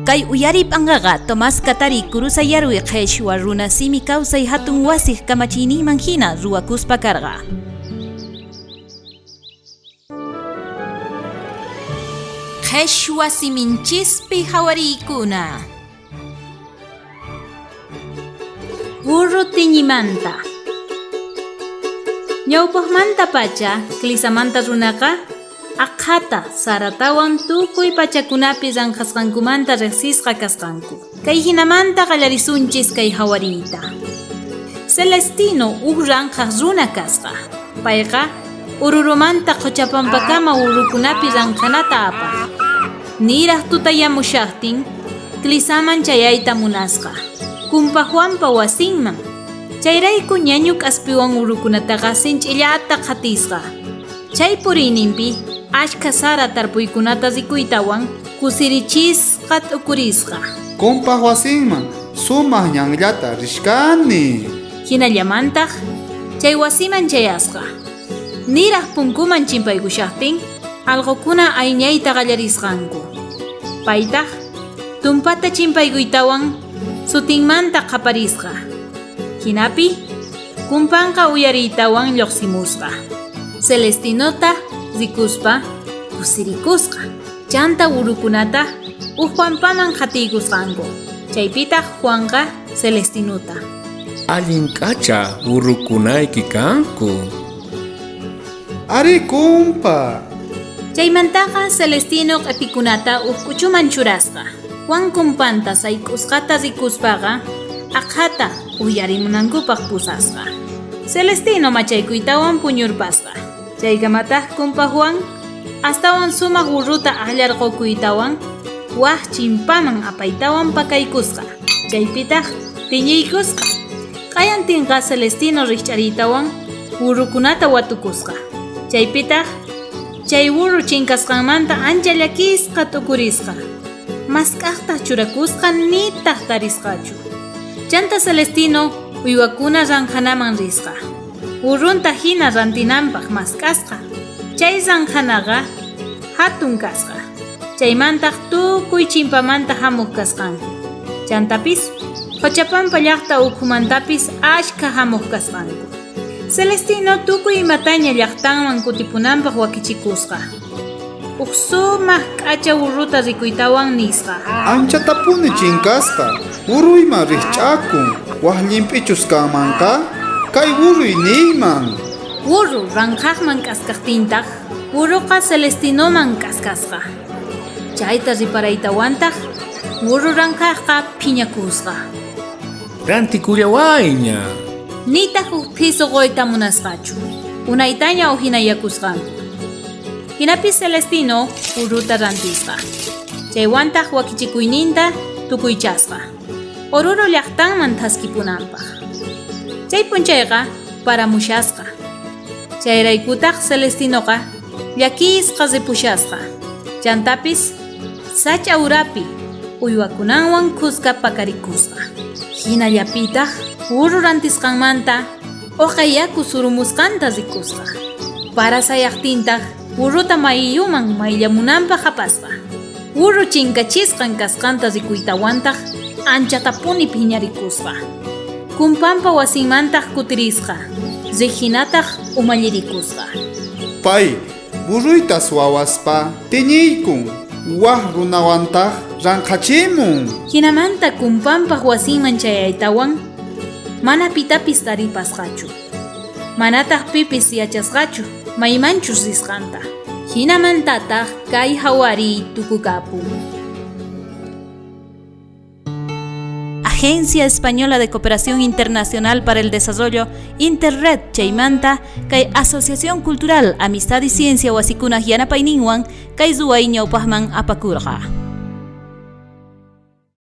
Kay uyariy p'anqaqa Tomás Katari Kurusayarwi qheshwa runa simi kawsay hatun wasiq kamachiyninman hina ruwakuspa karqa. Qheshwa siminchispi hawariykuna. Burro tiñimanta. Ñawpaqmantapacha Clisamanta runaqa aqhata, saratawan tukuy pachakunapi ranqhasqankumanta riqsisqa kasqanku. Kay jinamanta qallarisunchis kay hawariyta. Celestino uj ranqhaq runa kasqa. Payqa Oruromanta Qochapampakama urrukunapi ranqhanata apaq. Niraj tutayamushajtin, Clisaman chayayta munasqa, Kumpa Juanpa wasinman. Chayrayku ñañu k'aspiwan urukunataqa sinch'illata qhatisqa. Chay puriyninpi ashkha sara tarpuykunata rikuytawan kusirichisqa t'ukurisqa. Kumpaj wasinman sumaj ñanllata rishkani. Jinallamantaj chay wasiman chayasqa. Niraj punkuman chimpaykushajtin, alqokuna ayñayta qallarisqanku. Paytaj tumpata chimpaykuytawan sutinmanta qhaparisqa. Jinapi kumpanqa uyariytawan llojsimusqa. Celestinota rikuspa kusirikusqa. Chanta urukunata uj pampaman qhatiykusqanku. Chaypitaj Juanqa Celestinota. Allin k'acha urukunayki kanku. Arí, kumpa. Chaymantaqa Celestino q'epikunata uj k'uchuman churasqa. Juan kumpanta sayk'usqata rikuspaqa aqhata uyarimunankupaj pusasqa. Celestino machaykuytawan puñurpasqa. Chaykamataj kumpa Juan astawan sumaj burruta ajllarqokuytawan waj chimpaman apaytawan pakaykusqa. Chaypitaj tiñiykusqa. Q'ayantinqa Celestino rijch'ariytawan burrukunata watukusqa. Chaypitaj chay burro chinkasqanmanta ancha llakisqa t'ukurisqa. Mask'ajtaj churakusqa nitaj tarisqachu. Chanta Celestino uywakuna ranqhanaman risqa. Burronta jina rantinanpaj mask'asqa. Chay ranqhanaqa jatun kasqa. Chaymantaj tukuy chimpamanta jamoj kasqanku. Chantapis Qochapampa llajta ukhumantapis ashkha jamoj kasqanku. Celestino tukuy imataña llajtanman kutipunanpaj wakichikusqa. Uj sumaj k'acha burruta rikuytawan nisqa. Anchatapuni chinkasqa, burruyman rijch'akun, waj llimp'ichus kanmanqa, kay burruy niyman. Burru ranqhajman k'askajtintaj, burroqa Celestinoman k'askasqa. Chayta reparaytawantaj, burro ranqhajqa phiñakusqa. Rantikullawayña. Nitaj uj phisu qoyta munasqachu. Unaytaña ujinayakusqanku. Jinapis Celestino burruta rantisqa. Chaywantaj wakichikuyninta tukuychasqa. Oruro llajtanman thaskipunanpaj. Chay p'unchayqa paramushasqa. Chayraykutaj Celestinoqa llakisqa ripushasqa. Chantapis sach'a urapi uywakunanwan khuska pakarikusqa. Jinallapitaj burro rantisqanmanta oqa yaku surumusqanta rikusqa. Para sayajtintaj burrota mayuman mayllamunanpaj apasqa. Burro chinkachisqan kasqanta rikuytawantaj anchatapuni phiñarikusqa. Kumpanpa wasinmantaj kutirisqa, rej jinataj umallirikusqa. Pay burruyta suwawaspa tiñiykun, waj runawantaj ranqhachimun. Jinamanta kumpanpaj wasinman chayaytawan mana pitapis taripasqachu. Manataj pipis yachasqachu maymanchus risqanta. Jinamantataj kay jawariy tukukapun. Agencia Española de Cooperación Internacional para el Desarrollo, Interred chaymanta, kay Asociación Cultural Amistad y Ciencia wasikunaj yanapayninwan kay ruway ñawpajman apakurqa.